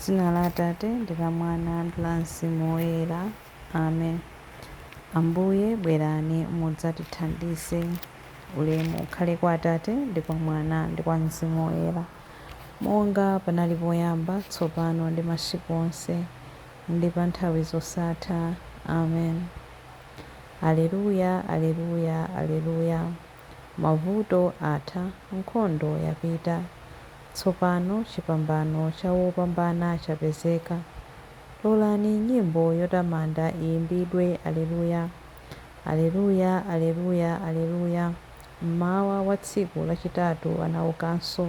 Dzina la Atate ndi la Mwana ndi la Mzimu Woyera. Amen. Ambuye bwerani mudzatithandize. Ulemu ukhale kwa Atate ndi kwa Mwana ndi kwa Mzimu Woyera, monga panali poyamba, tsopano ndi masiku onse, ndi pa nthawi zosatha. Amen. Aleluya, aleluya, aleluya. Mavuto atha, nkhondo yapita. Tsopano chipambano cha wopambana chapezeka. Lolani nyimbo yotamanda iyimbidwe, Aleluya. Aleluya, aleluya, aleluya. Mmawa wa tsiku lachitatu anaukanso,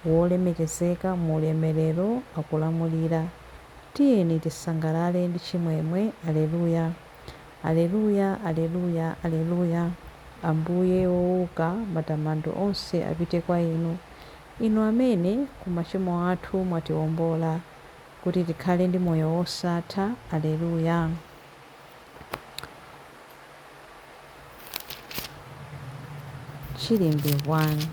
wolemekezeka mu ulemerero akulamulira. Tiyeni tisangalale ndi chimwemwe, Aleluya. Aleluya, aleluya, aleluya. Ambuye wouka, matamando onse apite kwa inu. Inu amene ku machimo athu mwatiwombola, kuti tikhale ndi moyo wosatha. Aleluya. Chilimbi 1.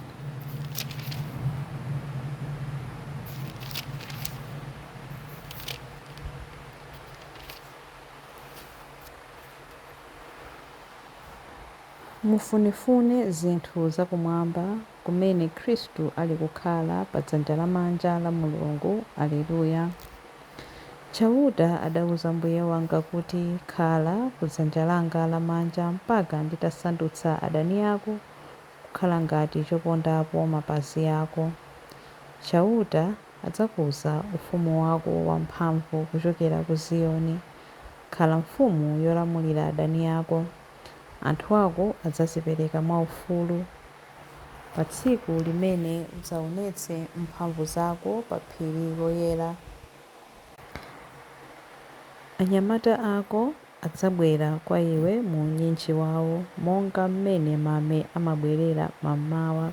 Mufunefune zinthu zakumwamba, kumene Khristu ali kukhala pa dzanja lamanja la Mulungu. Aleluya. Chauta adauza Mbuye wanga kuti, Khala ku dzanja langa lamanja mpaka nditasandutsa adani ako kukhala ngati chopondapo mapazi ako. Chauta adzakuza ufumu wako wamphamvu kuchokera ku Ziyoni. Khala mfumu yolamulira adani ako. Anthu ako adzadzipereka mwaufulu pa tsiku limene udzaonetse mphamvu zako pa phiri loyera. Anyamata ako adzabwera kwa iwe mu unyinji wawo, monga mmene mame amabwerera mam'mawa.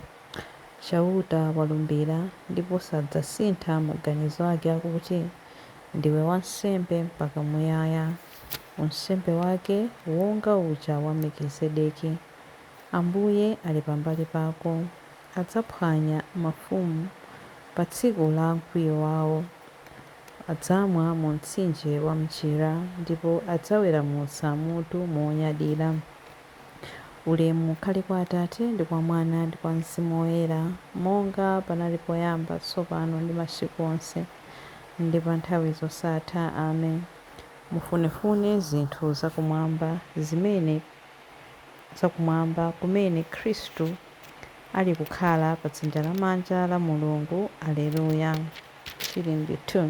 Chauta walumbira, ndipo sadzasintha maganizo ake akuti, Ndiwe wansembe mpaka muyaya, unsembe wake wonga uja wa Melkizedeki. Ambuye ali pambali pako, adzaphwanya mafumu pa tsiku la mkwiyo wao. Adzamwa mu mtsinje wa m'njira, ndipo adzaweramutsa mutu monyadira. Ulemu ukhale kwa Atate ndi kwa Mwana ndi kwa Mzimu Woyera, monga panali poyamba, tsopano ndi masiku onse, ndi pa nthawi zosatha. Amen. Mufunefune zinthu zakumwamba, zimene zakumwamba, kumene Khristu ali kukhala pa dzanja lamanja la Mulungu. Aleluya. Chilimbi 2.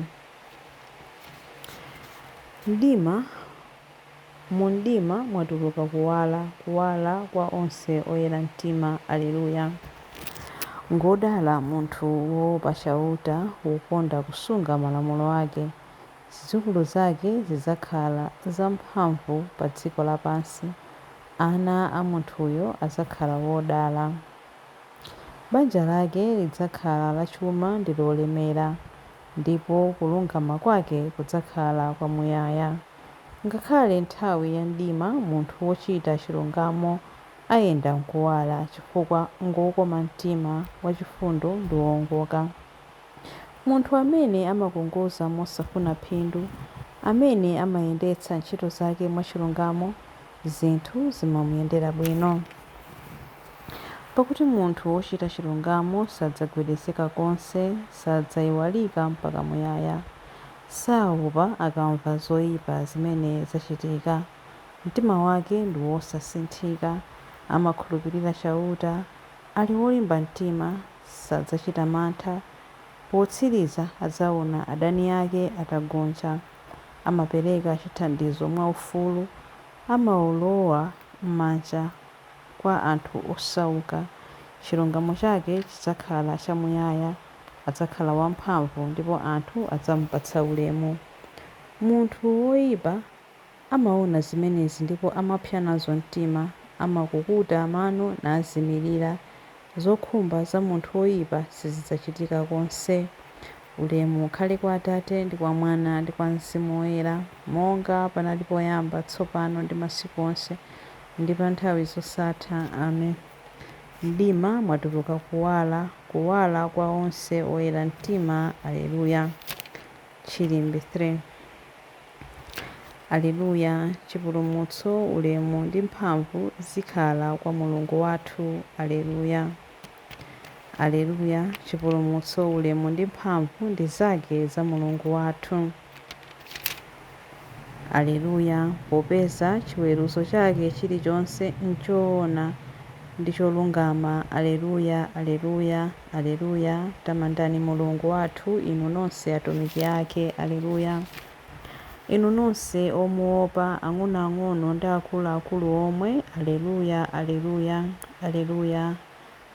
Mdima Mu mdima mwatuluka kuwala, kuwala kwa onse oyera mtima. Aleluya. Ngwodala munthu woopa Chauta, wokonda kusunga malamulo ake. Zidzukulu zake zidzakhala zamphamvu pa dziko lapansi, ana a munthuyo adzakhala odala. Banja lake lidzakhala lachuma ndi lolemera, ndipo kulungama kwake kudzakhala kwamuyaya. Ngakhale nthawi ya mdima, munthu wochita chilungamo ayenda m'kuwala, chifukwa ngwokoma mtima, wachifundo ndi woongoka. Munthu amene amakongoza mosafuna phindu, amene amayendetsa ntchito zake mwachilungamo, zinthu zimamuyendera bwino. Pakuti munthu wochita chilungamo sadzagwedezeka konse, sadzaiwalika mpaka muyaya. Saopa akamva zoipa zimene zachitika. Mtima wake ndi wosasinthika, amakhulupirira Chauta, ali wolimba mtima, sadzachita mantha. Potsiriza adzaona adani ake atagonja. Amapereka chithandizo mwaufulu, amaolowa manja kwa anthu osauka. Chilungamo chake chidzakhala chamuyaya, adzakhala wamphamvu ndipo anthu adzamupatsa ulemu. Munthu woipa amaona zimenezi ndipo amapsa nazo mtima, amakukuta mano nazimirira. Zokhumba za munthu woipa sizidzachitika konse. Ulemu ukhale kwa Atate ndi kwa Mwana ndi kwa Mzimu Woyera, monga panali poyamba, tsopano ndi masiku onse, ndi pa nthawi zosatha. Amen. Mdima mwatuluka kuwala, kuwala kwa onse oyera mtima. Aleluya. Chilimbi 3. Aleluya! Chipulumutso, ulemu ndi mphamvu zikhala kwa Mulungu wathu. Aleluya! Aleluya! Chipulumutso, ulemu ndi mphamvu ndi zake za Mulungu wathu. Aleluya! Popeza chiweruzo chake chilichonse nchoona ndi cholungama. Aleluya! Aleluya! Aleluya! Tamandani Mulungu wathu, inu nonse atumiki ake. Aleluya! Inu nonse omuopa, ang'onoang'ono ndi akuluakulu omwe. Aleluya! Aleluya! Aleluya!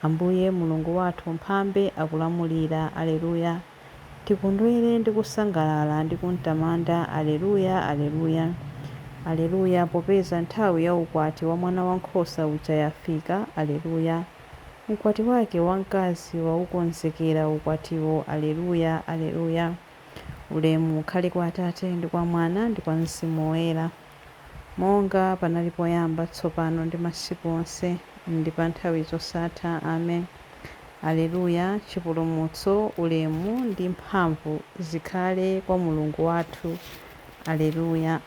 Ambuye Mulungu wathu mphambe akulamulira. Aleluya! Tikondwere ndi kusangalala ndi kumtamanda. Aleluya! Aleluya! Aleluya! Popeza nthawi ya ukwati wa Mwana Wankhosa uja yafika. Aleluya! Mkwati wake wamkazi waukonzekera ukwatiwo. Aleluya! Aleluya! Ulemu ukhale kwa Atate ndi kwa Mwana ndi kwa Mzimu Woyera, monga panali poyamba, tsopano ndi masiku onse, ndi pa nthawi zosatha. Amen. Aleluya! Chipulumutso, ulemu ndi mphamvu zikhale kwa Mulungu wathu. Aleluya.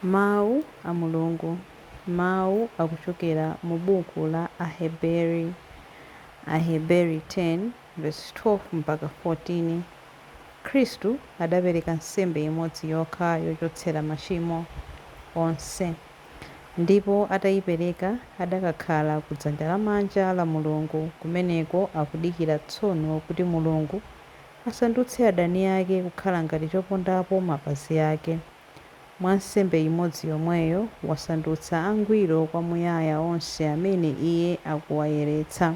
Mawu a Mulungu. Mawu akuchokera mu buku la Aheberi, Aheberi 10 verse 12 mpaka 14. Khristu adapereka nsembe imodzi yokha yochotsera machimo onse, ndipo atayipereka adakakhala ku dzanja lamanja la Mulungu. Kumeneko akudikira tsono kuti Mulungu asandutse adani ake kukhala ngati chopondapo mapazi ake. Mwa nsembe imodzi yomweyo wasandutsa angwiro kwamuyaya onse amene Iye akuwayeretsa.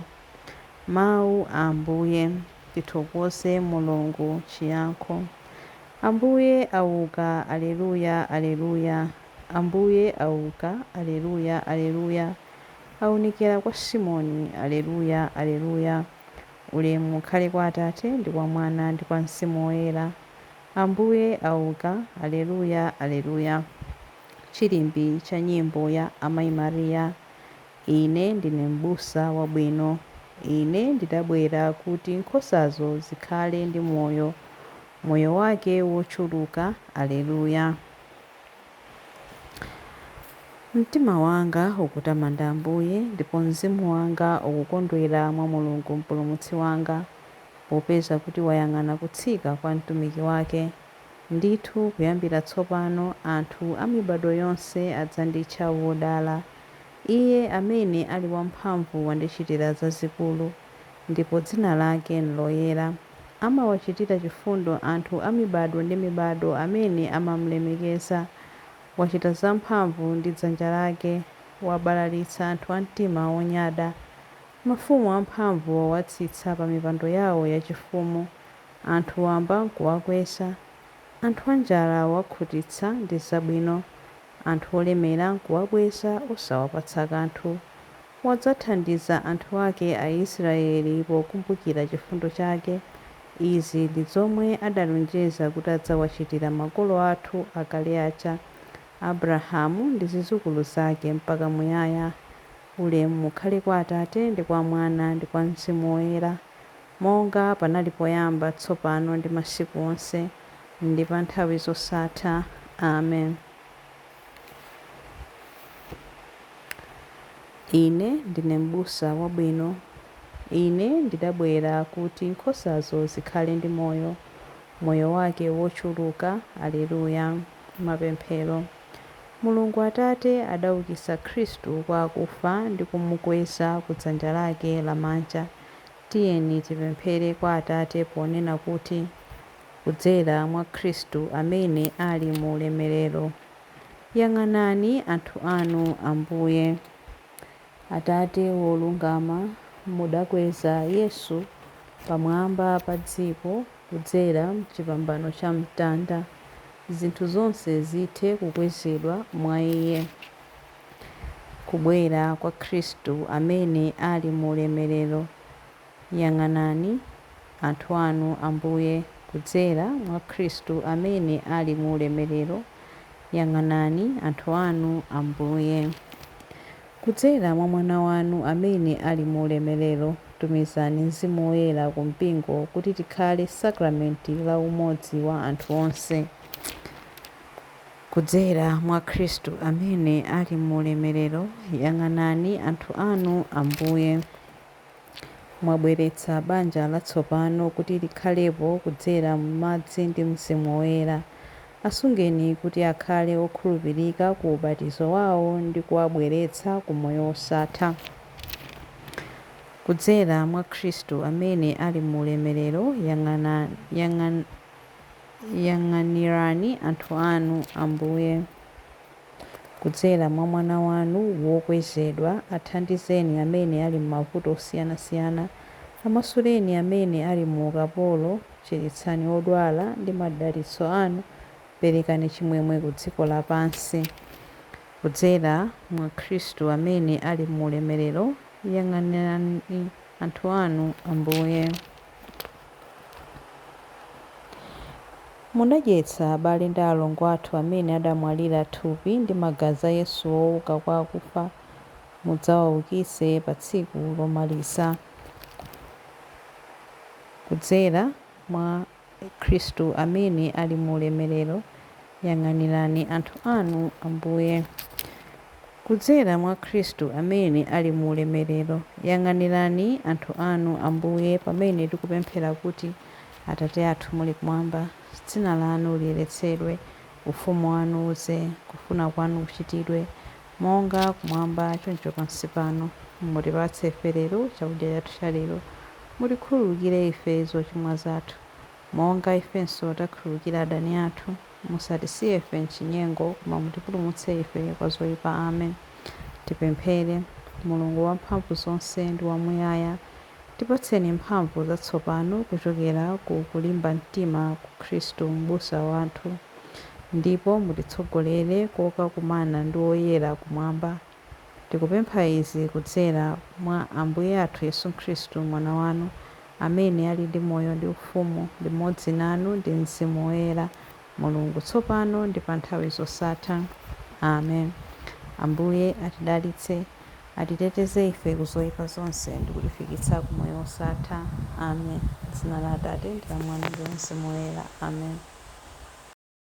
Mawu a Ambuye. Tithokoze Mulungu. Chiyankho. Ambuye auka, Aleluya, Aleluya. Ambuye auka, Aleluya, Aleluya. Aonekera kwa Simoni, Aleluya, Aleluya. Ulemu ukhale kwa Atate ndi kwa Mwana ndi kwa Mzimu Woyera. Ambuye auka, Aleluya, Aleluya. Chilimbi cha nyimbo ya Amayi Mariya. Ine ndine m'busa wabwino. Ine ndidabwera kuti nkhosazo zikhale ndi moyo, moyo wake wochuluka. Aleluya. Mtima wanga ukutamanda Ambuye, ndipo mzimu wanga ukukondwera mwa Mulungu Mpulumutsi wanga, popeza kuti wayang'ana kutsika kwa mtumiki wake. Ndithu kuyambira tsopano anthu a mibado yonse adzanditcha wodala. Iye amene ali wamphamvu wandichitira zazikulu, ndipo dzina lake nloyera. Amawachitira chifundo anthu a mibado ndi mibado amene amamlemekeza. Wachita zamphamvu ndi dzanja lake, wabalalitsa anthu a mtima wonyada. Mafumu amphamvu wawatsitsa pa mipando yawo yachifumu, anthu wamba nkuwakweza. Anthu anjala wawakhutitsa ndi zabwino, anthu olemera nkuwabweza osawapatsa kanthu. Wadzathandiza anthu ake Aisraeli pokumbukira chifundo chake. Izi ndi zomwe adalonjeza kuti adzawachitira makolo athu akale aja, Abrahamu ndi zidzukulu zake mpaka muyaya. Ulemu ukhale kwa Atate ndi kwa Mwana ndi kwa Mzimu Woyera, monga panali poyamba, tsopano ndi masiku onse, ndi pa nthawi zosatha. Amen. Ine ndine m'busa wabwino. Ine ndidabwera kuti nkhosazo zikhale ndi moyo, moyo wake wochuluka. Aleluya. Mapemphero. Mulungu Atate adaukitsa Khristu kwa akufa ndi kumukweza ku dzanja lake lamanja. Tiyeni tipemphere kwa Atate ponena kuti, kudzera mwa Khristu amene ali mu ulemerero, yang'anani anthu anu, Ambuye. Atate wolungama, mudakweza Yesu pamwamba pa dziko kudzera m'chipambano cha mtanda, zinthu zonse zithe kukwezedwa mwa Iye. Kubwera kwa Khristu amene ali mu ulemerero, yang'anani anthu anu, Ambuye. Kudzera mwa Khristu amene ali mu ulemerero, yang'anani anthu anu, Ambuye. Kudzera mwa Mwana wanu amene ali mu ulemerero, Tumizani Mzimu Woyera ku mpingo kuti tikhale sakramenti la umodzi wa anthu onse. Kudzera mwa Khristu amene ali mu ulemerero, yang'anani anthu anu Ambuye. Mwabweretsa banja latsopano kuti likhalepo kudzera m'madzi ndi Mzimu Woyera. Asungeni kuti akhale okhulupirika ku ubatizo wawo ndi kuwabweretsa ku moyo wosatha. Kudzera mwa Khristu amene ali mu ulemerero, yang'anirani anthu anu Ambuye. Kudzera mwa Mwana wanu wokwezedwa, athandizeni amene ali m'mavuto osiyanasiyana, amasuleni amene ali mu ukapolo, chiritsani odwala ndi madalitso anu, perekani chimwemwe ku dziko lapansi. Kudzera mwa Khristu amene ali mu ulemerero, yang'anirani anthu anu Ambuye. Munadyetsa abale ndi alongo athu amene adamwalira thupi ndi magazi a Yesu wouka kwa akufa, mudzawaukitse pa tsiku lomaliza. Kudzera mwa Khristu amene ali mu ulemerero, yang'anirani anthu anu Ambuye. Kudzera mwa Khristu amene ali mu ulemerero, yang'anirani anthu anu Ambuye, pamene tikupemphera kuti Atate athu muli kumwamba, dzina lanu liyeretsedwe, ufumu wanu udze, kufuna kwanu kuchitidwe, monga kumwamba choncho pansi pano. Mutipatse ife lero chakudya chathu cha lero. Mutikhululukire ife zochimwa zathu, monga ifenso takhululukira adani athu. Musatisiye ife m'chinyengo, koma mutipulumutse ife kwa zoyipa. Amen. Tipemphere. Mulungu wamphamvu zonse ndi wamuyaya, tipatseni mphamvu zatsopano kuchokera ku kulimba mtima ku Khristu m'busa wathu, ndipo mutitsogolere kokakumana ndi oyera kumwamba. Tikupempha izi kudzera mwa Ambuye athu Yesu Khristu Mwana wanu, amene ali ndi moyo ndi ufumu limodzi nanu ndi Mzimu Woyera, Mulungu tsopano ndi pa nthawi zosatha. Amen. Ambuye atidalitse, atiteteze ife ku zoyipa zonse ndi kutifikitsa ku moyo wosatha. Amen. Dzina la Atate ndi la Mwana ndi la Mzimu Woyera. Amen.